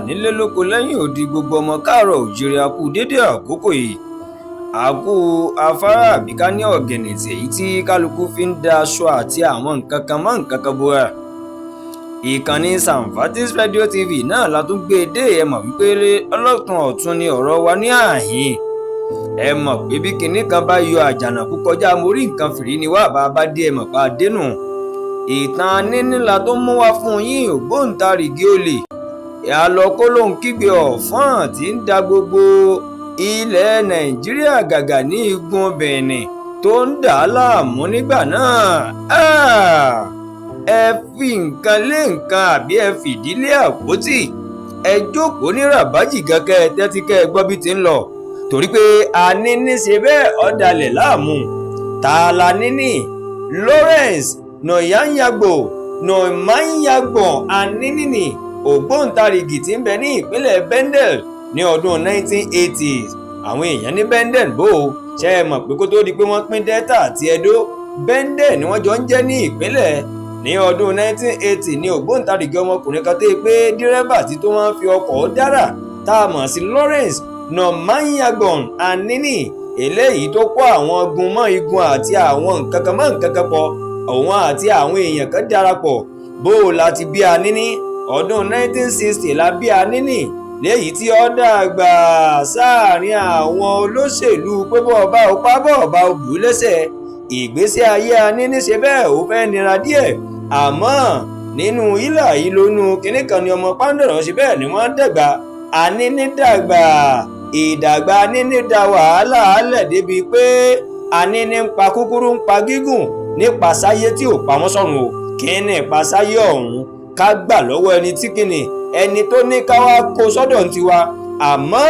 Nílé lóko lẹ́yìn odi, gbogbo ọmọ káàárọ̀ oòjíire, a kú dédé àkókò yìí, a kú afárá àbíká ní ọ̀gẹ̀nẹ̀tì èyí tí kálukú fi ń da aṣọ àti àwọn nǹkan kan mọ́ nǹkan kan bora. Ìkànnì Samfatis Radio TV náà la tún gbé e dé. Ẹ mọ̀ wípé ọlọ́tún ọ̀tún ni ọ̀rọ̀ wa ní àhín. Ẹ mọ̀ pé bí kinní kan bá yọ àjànàkú kọjá, mo rí nǹkan fìrí ni wá bá a bá dé. Ẹ mọ̀ pa dénú ìtàn aníní la tó mú wá fún yín. Ògbóǹtarìgì olè àlọ́ kó lóun kígbe ọ̀fọ́n tí ń da gbogbo ilẹ̀ Nàìjíríà gàgà ní igun Benin tó ń dà á láàmú nígbà náà. Ẹ fi nǹkan lé nǹkan àbí ẹ fìdí lé àpótí, ẹ jókòó ní ràbájì gan kẹ́ ẹ tẹ́tí kẹ́ ẹ gbọ́ bí ti ń lọ, torí pé Aníní ṣe bẹ́ẹ̀ ọ̀dàlẹ̀ láàmú. Ta la níní? Lawrence Noyanyagbo Nomanyagbon Aníní, ògbóǹtarìgì tí ń bẹ ní ìpínlẹ̀ Bendel ní ọdún 1980s. Àwọn èèyàn ní Bendel bò ó, ṣe é mọ̀ pé kó tó di pé wọ́n pín Delta àti Edo, Bendel ni wọ́n jọ ń jẹ́ ní ìpínlẹ̀. Ní ọdún 1980 ní ògbóǹtarìgì ọmọkùnrin kan tó yẹ pé dírẹ́bà tí tó máa ń fi ọkọ̀ dára, tá a mọ̀ sí Lawrence Nomanyagbon Anini, eléyìí tó kó àwọn gun mọ́ igun àti àwọn nǹkan kan mọ́ nǹkan kan pọ̀, òun àti àwọn èèyàn kan darapọ̀. Bó o láti bí Anini? Ọdún 1960 la bí Anini, léyìí tí ó dàgbà sáàrin àwọn olóṣèlú pé bọ́ọ̀bá ọpá bọ́ọ̀bá òbú lẹ́sẹ̀. Ìgbésí ayé Anini ṣe bẹ́ẹ̀ ó fẹ́ nira díẹ̀, àmọ́ nínú ìlà yìí lónú kinní kan ni ọmọ pàǹdọ̀rọ̀ ṣe bẹ́ẹ̀ ni wọ́n dàgbà. Anini dàgbà, ìdàgbà Anini da wàhálà alẹ̀ débi pé Anini ń pa kúkúrú, ń pa gígùn nípa sáyé tí ò pa wọ́n sọ̀rùn o. Kí ni ìpasáyé ọ̀hún? Ká gbà lọ́wọ́ ẹni tí kìnnì ẹni tó ní ká wá kó sọ́dọ̀ ń tiwa. Àmọ́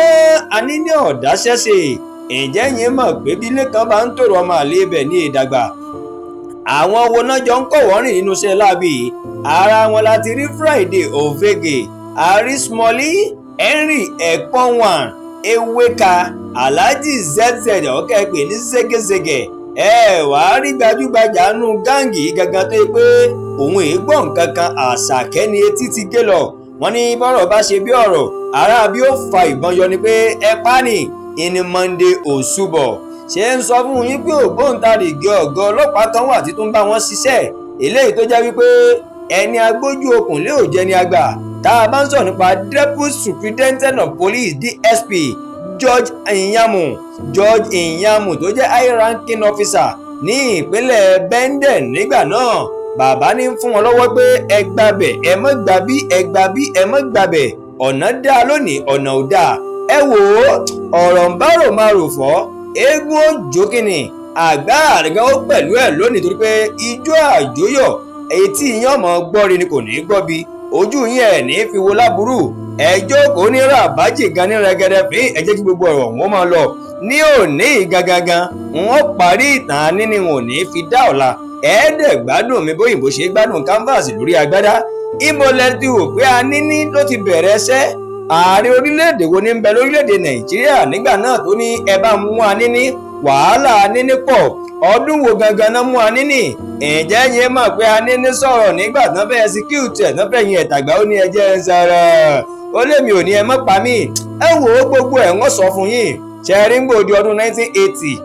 Anini ọ̀dáṣẹ́ṣe. Ǹjẹ́ yín mọ̀ pé bí ilé kan bá ń tòrò, ọmọ àlè ibẹ̀ ní ìdàgbà? Àwọn wo náà jọ ń kọ̀wọ́ rìn nínú iṣẹ́ láabi? Ara wọn láti rí Friday Ovege, Ari Smalley, Henry Ekponwan, Eweka, Alhaji ZZ ọ̀kẹ́ pè ní ségesège. Ẹ wàá rí gbajúgbajà nù gang gangan tó yẹ pé òun èé gbọ́ nǹkan kan, àṣàkẹ́ ni etí ti gé lọ. Wọ́n ní bọ́rọ̀ bá ṣe bí ọ̀rọ̀ ará bí ó fa ìbọn yọ ni pé ẹ pa ni ìní Monday Òṣùbọ̀. Ṣé ń sọ fún yín pé ògbóǹtarìgì ọ̀gá ọlọ́pàá kan wà tí tó ń bá wọn ṣiṣẹ́, eléyìí tó jẹ́ wípé ẹni agbójú okùn lé òjẹ́ ni àgbà, tá a bá ń sọ̀rọ̀ nípa Deputy Superintendent of Police, DSP George Iyamu. George Iyamu tó jẹ́ high ranking officer ní ìpínlẹ̀ Bendel nígbà náà, bàbá ní fún wọn lọ́wọ́ pé ẹ gbàbẹ̀, ẹ mọ́ gbà bí, ẹ gbà bí, ẹ mọ́ gbàbẹ̀. Ọ̀nà dá lónìí, ọ̀nà ò dáa. Ẹ wò ó, ọ̀rọ̀ ń bá rò máa rò fọ́ eégún ó jó kínní àgbà àrẹ̀gán ó pẹ̀lú ẹ̀ lónìí, torí pé ijó àjóyọ̀ etí yín ọmọ gbọ́rin ni kò ní í gbọ́ bí ojú yín ẹ̀ ní fi wo láburú. Ẹ jókòó ní ràbájì gan ní rẹgẹdẹ fín. Ẹ jẹ́ kí gbogbo ọ̀rọ̀ wọn máa lọ ní òní gangan. Wọn parí ìtàn níní, wọn ò ní fi dá ọ̀la. Ẹ̀ẹ́dẹ̀ gbádùn mi bóyìnbó ṣe gbádùn canvas lórí agbádá. Ibo lẹ ti wò pé Anini ló ti bẹ̀rẹ̀ ẹsẹ̀? Ààrẹ orílẹ̀-èdè wo ní ń bẹ lórílẹ̀-èdè Nàìjíríà nígbà náà tó ní ẹ bá mú Anini, wàhálà Anini pọ̀? Ọdún wo gangan náà mú Anini? Ǹjẹ́ yẹn mọ̀ pé Anini sọ̀rọ̀ nígbà tán fẹ́ execute ẹ̀, tán fẹ́ yin ẹ̀tàgbà, ó ní ẹjẹ́ ń sọ̀rọ̀, ó lèmi ò ní ẹ mọ́ pa mí. Ẹ wò ó, gbogbo ẹ̀ wọ́n sọ fún yín. Ṣẹ́rí ń gbòdì ọdún 1980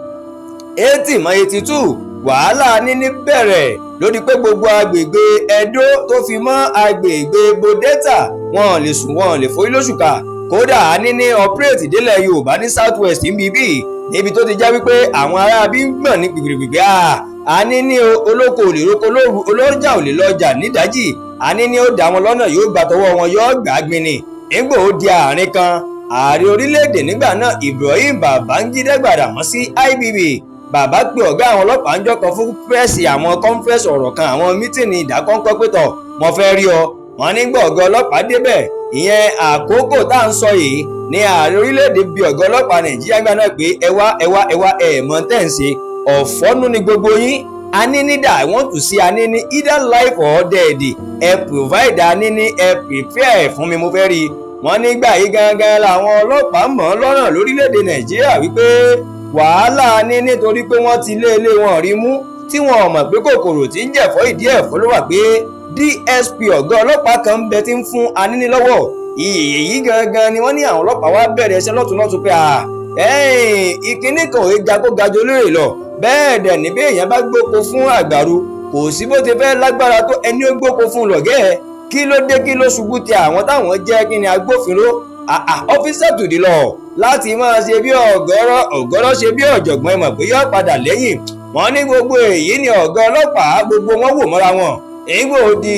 80 mọ́ 82, wàhálà Anini bẹ̀rẹ̀ lórí pé gbogbo agbègbè Ẹdó tó fi mọ́ agbègbè Bodeta, wọn ò lè sùn, wọn ò lè forí lóṣù ká. Kódà Anini operate délẹ̀ Yorùbá ní South West níbí, níbi tó ti já wípé àwọn aráabí ń gbọ̀n ní gbìgbìgbì. Anini olóko ò lè roko lóru, olójà ò lè lọ́jà nídàájì. Anini ó dá wọn lọ́nà, yóò gbà tọwọ́ wọn, yóò gbà gbin ni. Nígbà ó di àárín kan, ààrẹ orílẹ̀-èdè nígbà náà, Ibrahim Babangida Gbàdàmọ́sí IBB, bàbá pe ọ̀gá àwọn ọlọ́pàá ń jọ́ kan fún press àwọn conference, ọ̀rọ̀ kan, àwọn meeting ìdákọ́ńkọ́ pétọ̀ mo fẹ́ rí ọ. Wọ́n nígbà ọ̀gá ọlọ́pàá débẹ̀, ìyẹn àkókò tá à ń sọ yìí, ní ààrẹ orílẹ̀-èdè bí ọ̀gá ọlọ́pàá Nàìjíríà gbà náà pé ẹ wá, ẹ wá, ẹ wá, ẹ mọ̀ tẹ́ ń ṣe ọ̀fọ́nú ni gbogbo yín. Anini dà? I want to see Anini, either life or dead. Ẹ provide Anini, ẹ prepare fún mi, mo fẹ́ rí i. Wọ́n nígbà yìí gangan làwọn ọlọ́pàá mọ̀ ọ́n lọ́rùn lórílẹ̀‐èdè Nàìjíríà wípé wàhálà ní, nítorí pé wọ́n ti lé ilé wọn rí mú, tí wọn ò mọ̀ pé kòkòrò tí ń jẹ̀fọ́ ìdí ẹ̀fọ́ ló wà, pé DSP ọ̀gá ọlọ́pàá kan ń bẹ tí ń fún Anini lọ́wọ́. Èyí gangan ni wọ́n ní àwọn ọlọ́pàá wá bẹ̀rẹ̀ iṣẹ́ lọ́tún lọ́tún pé ìkíní kan ò ga kó ga jù olóyè lọ. Bẹ́ẹ̀ dẹ̀ ní bí èèyàn bá gbóko fún àgbàro, kò sí bó ti fẹ́ lágbára tó, ẹni ó gbóko fún lọ̀gẹ́ ẹ̀. Kí ló dé? Kí ló ṣubú ti àwọn táwọn jẹ́ kí ni agbófinró, officer to the law, láti máa ṣe bí ọ̀gọ́rọ̀ ọ̀gọ́rọ̀, ṣe bí ọ̀jọ̀gbọ́n? Ẹ mọ̀ pé yóò padà lẹ́yìn. Wọ́n ní gbogbo èyí ni ọ̀gá ọlọ́pàá gbogbo wọn wò mọ́ra wọn. Ìgbò di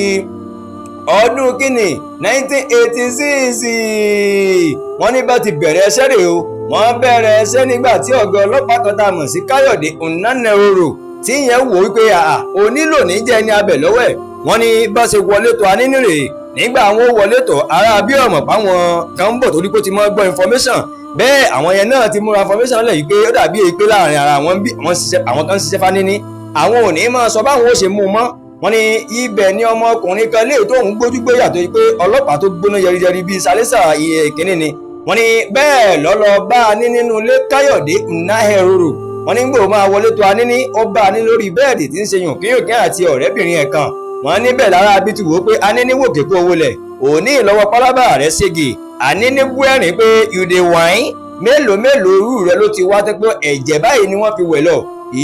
ọdún kínní, 1986, wọ́n ní bá ti bẹ̀rẹ̀ ẹsẹ̀ rèé o. Wọ́n bẹ̀rẹ̀ ẹsẹ̀ nígbà tí ọ̀gá ọlọ́pàá kan tá a mọ̀ sí Káyọ̀dé Nnanẹroro, tí yẹn wò wípé onílò ní jẹ́ ní abẹ lọ́wọ́ ẹ̀. Wọ́n ní bá ṣe wọlé tó Aníní rèé. Nígbà àwọn wọlé tó ará bí ọmọ páwọn kan ń bọ̀, torí pé ó ti mọ́ gbọ́ information bẹ́ẹ̀. Àwọn yẹn náà ti múra information lẹ̀ yìí pé ó dàbí èyí pé láàrin ara wọn bí àwọn ṣiṣẹ́, àwọn kan ń ṣiṣẹ́ fánínní, àwọn ò ní máa sọ báwọn ó ṣe mú un mọ́. Wọ́n ní ibẹ̀ ni ọmọkùnrin kan lè tó ń gbójúgbóyà tó yí pé ọlọ́pàá tó gbóná yẹriyẹri bíi sálẹ́sà ìkíní ni. Wọ́n ní bẹ́ẹ̀ lọ́lọ́ bá a ní nínú ilé Káyọ̀dé Nnahẹroro. Wọ́n ní gbòó máa wọlé tó Aníní, ó bá a ní lórí bẹ́ẹ̀dì tí ń ṣe yùnkíyùnkín àti ọ̀rẹ́bìnrin ẹ̀ kan. Wọ́n níbẹ̀ lára bí ti wò ó pé Aníní wòkè kó owó lẹ̀ òní ìlọ́wọ́ pálábà rẹ̀ sége. Aníní bú ẹ̀rín pé, "You dey whine? Mélòó mélòó irú rẹ ló ti wá tẹ́ pé ẹ̀jẹ̀ báyìí ni wọ́n fi wẹ̀ lọ,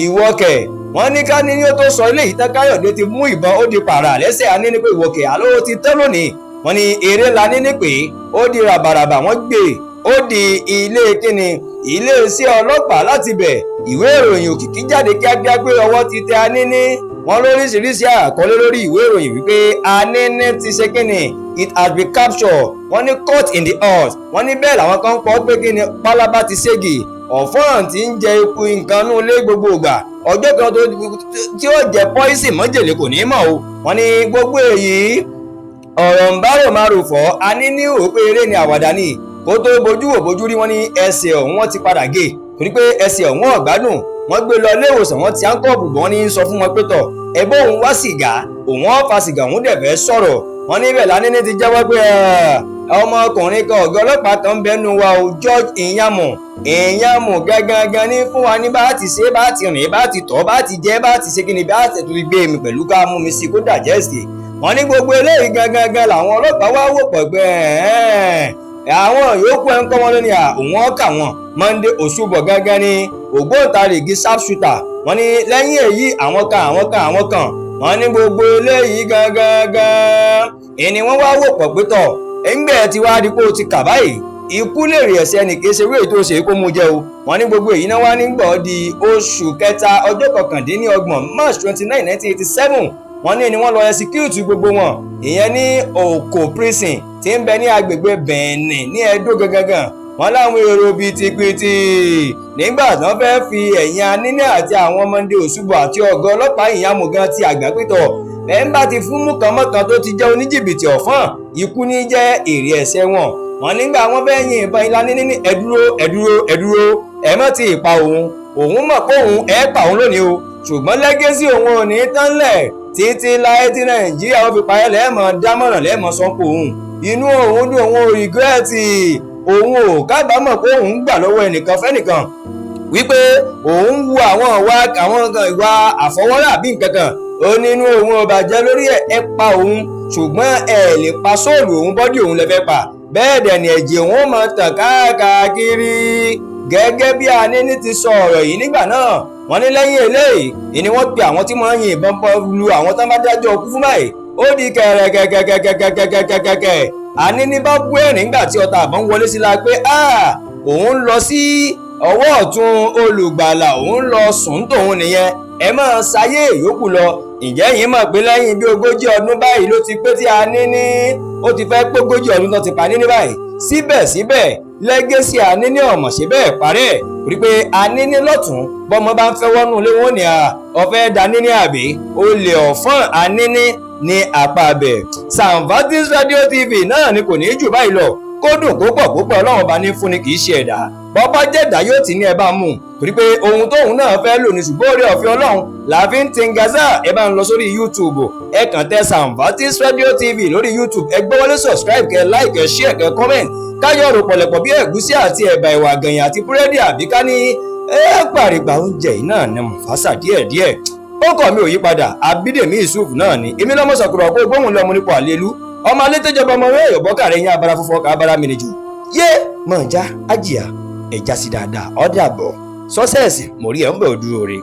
ìwọ kẹ̀?" Wọ́n ní ká ní ó tó sọ eléyìí tán, Káyọ̀dé ti mú ìbọn, ó di pààrà lẹ́sẹ̀ Aníní pé, "Ìwọ kẹ̀? Àló ti tán lónìí." Wọ́n ní eré la níní pé ó di ràbàràbà, wọ́n gbé ó di ilé kíni, iléeṣẹ́ ọlọ́pàá. Láti bẹ̀, ìwé ìròyìn Òkìkí jáde kíákíá pé ọwọ́ ti tẹ Aníní. Wọ́n lóríṣiríṣi àkọlé lórí ìwé ìròyìn wípé Aníní ti ṣe kíni, it has been captured. Wọ́n ní caught in the house. Wọ́n ní bẹ́ẹ̀ làwọn kan kọ́ pé kíni, pálábá ti ségi, ọ̀fọ́n tí ń jẹ eku nǹkan nú ilé gbogbo ìgbà, ọjọ́ kan tó tí ó jẹ poison mọ́jèlé kò ní mọ̀ o. Wọ́n ní gbogbo èyí ọ̀rọ̀ ń bá rò máa rò fọ́. Aníní ò pé eré ni, àwàdà ni. Kó tó bójú wò bójú rí, wọ́n ní ẹsẹ̀ ọ̀hún wọ́n ti padà gé, torí pé ẹsẹ̀ ọ̀hún ọ̀gbádùn. Wọ́n gbé lọ ilé ìwòsàn, wọ́n ti áńkọ́ọ̀bù bọ́n ní sọ fún wọn pé tọ̀ ẹ̀bọ́ òun wá sìgá, òun ó fa sìgá, òun dẹ̀ fẹ́ sọ̀rọ̀. Wọ́n níbẹ̀ lánìní ti jẹ́wọ́ pé ọmọkùnrin kan, ọ̀gá ọlọ́pàá kan ń bẹnu wa o, George Iyamu. Iyamu gangan ní fún wa ní bá ti ṣe, bá ti rìn, bá ti tọ̀, bá ti jẹ́, bá ti ṣe kíni, bá ti tó gbé mi pẹ̀lú ká mú mi sí kó digest. Wọ́n ní gbogbo eléyìí gangan làwọn ọlọ́pàá wá wò pọ̀ pé àwọn yòókù ẹ̀ ń kọ́ wọn lónìí, òun ọ̀kà wọn. Monday Òṣùbọ̀ gangan ni ògbóǹtarìgì sharpshooter. Wọ́n ní lẹ́yìn èyí, àwọn kan, àwọn kan, àwọn kan. Wọ́n ní gbogbo eléyìí gangan ìní wọ́n wá wò pọ̀ pé tọ̀ ńgbẹ́ tí wàá di pé o ti kà báyìí, ikú lè rí ẹ̀sẹ̀ ẹnì kìí ṣe wíwèé tó ṣe kó mú jẹ o. Wọ́n ní gbogbo èyí náà wá ní gbọ́ di oṣù kẹta, ọjọ́ 29, March 29, 1987. Wọ́n ní ni wọ́n lọ execute gbogbo wọn, ìyẹn ní Oko Prison tí ń bẹ ní agbègbè Benin ní Ẹdó gangan. Wọ́n láwọn èrò bìtìpìtì nígbà tí wọ́n fẹ́ẹ́ fi ẹ̀yìn Aníní àti àwọn ọmọdé Òṣùbọ̀ àti ọ̀gá ọlọ́pàá Ìyàmú gan ti àgbà pítọ̀ ẹ̀ ń bá ti fún mú kan mọ́kan tó ti jẹ́ oníjìbìtì ọ̀fọ́n, ikú ní jẹ́ èrè ẹ̀ṣẹ̀ wọn. Wọ́n nígbà wọ́n fẹ́ yin ìbọn ilá ní ní, "Ẹ dúró, ẹ dúró, ẹ dúró, ẹ má ti pa òun. Òun mọ̀ pé òun ẹ pa òun lónìí o, ṣùgbọ́n legacy òun ò ní tán lẹ̀ títí láé tí Nàìjíríà ó fi parẹ́. Lẹ́ẹ̀mọ́ dámọ̀ràn, lẹ́ẹ̀mọ́ sọ́kò òun, inú òun dùn, òun ò regret, òun ò kábàámọ̀ pé òun gbà lọ́wọ́ ẹnìkan fẹ́nìkan wípé òun wu àwọn ìwà, àwọn ìwà àfọwọ́rá àbí nǹkan kan. Ó nínú òun ò bàjẹ́ lórí ẹ̀. Ẹ pa òun, ṣùgbọ́n ẹ lè pa soul òun, body òun lẹ fẹ́ pa. Bẹ́ẹ̀ dẹ̀ ni ẹ̀jẹ̀ òun ó máa tàn káàkiri." Gẹ́gẹ́ bí Aníní ti sọ ọ̀rọ̀ yìí nígbà náà, wọ́n ní lẹ́yìn eléyìí ni wọ́n pe àwọn tí wọ́n yin ìbọn lu àwọn tán bá dájọ́ ikú fún báyìí. Ó di kẹ̀rẹ̀kẹ̀kẹ̀kẹ̀kẹ̀kẹ̀kẹ̀kẹ̀. Aníní bá bú ẹ̀rín nígbà tí ọta àbọ̀n wọlé sí la pé òun lọ sí ọwọ́ ọ̀tún olùgbàlà, òun lọ sùn tòun nìyẹn, ẹ máa ṣayé ìyókù lọ. Ǹjẹ́ yìí mọ̀ pé lẹ́yìn bí 40 ọdún báyìí ló ti pé tí Aníní, ó ti fẹ́ pógójì ọdún tó ti pa Aníní báyìí, síbẹ̀síbẹ̀ legacy Aníní ọ̀mọ̀ ṣe bẹ́ẹ̀ parẹ́, rí pé Aníní lọ́tún bọ́mọ bá ń fẹ́ wọ́nú ilé wọn ni ọ̀fẹ́ daníní àbí olè ọ̀fọ́n Aníní ní apá abẹ. Sanvatis Radio TV náà ni kò ní í jù báyìí lọ. Kó dùn, kó pọ̀, kó pọ̀. Ọlọ́run bá ní fúnni, kì í ṣe ẹ̀dá. Bọ́bá jẹ̀dá yóò ti ní ẹ bá mú, torí pé ohun tóun náà fẹ́ lò ní, ṣùgbọ́n orí ọ̀fẹ́ Ọlọ́run la fi ń tin gaza. Ẹ bá ń lọ sórí YouTube, ẹ kàn tẹ Sanvatis Radio TV lórí YouTube, ẹ gbọ́ wọlé, subscribe, kẹ like, kẹ share, kẹ comment. Káyọ̀ rò pọ̀lẹ̀pọ̀ bí ẹ̀gúsí àti ẹ̀bà, ìwà àgànyìn àti búrẹ́dì, àbí ká ní ẹ pàrìgbà oúnjẹ yìí náà ní mufasa díẹ̀díẹ̀. Ó kọ̀ mi ò yí padà, Abídèmí Yusuf náà ni èmi lọ́mọ sọ̀kùrọ̀ kó gbóhùn lọ́mọ nípò àlélú. Ọmọ alétẹ́jọba ọmọ rẹ̀ yọ̀bọ́kà rẹ̀ yín abara funfun ọkà abara mìnìjù yé mọ̀ọ́já ájìyà ẹ̀já sí dáadáa, ọ̀dàbọ̀ sọ́sẹ̀ẹ̀sì mórí ẹ̀ ń bẹ̀ òdúró rẹ̀.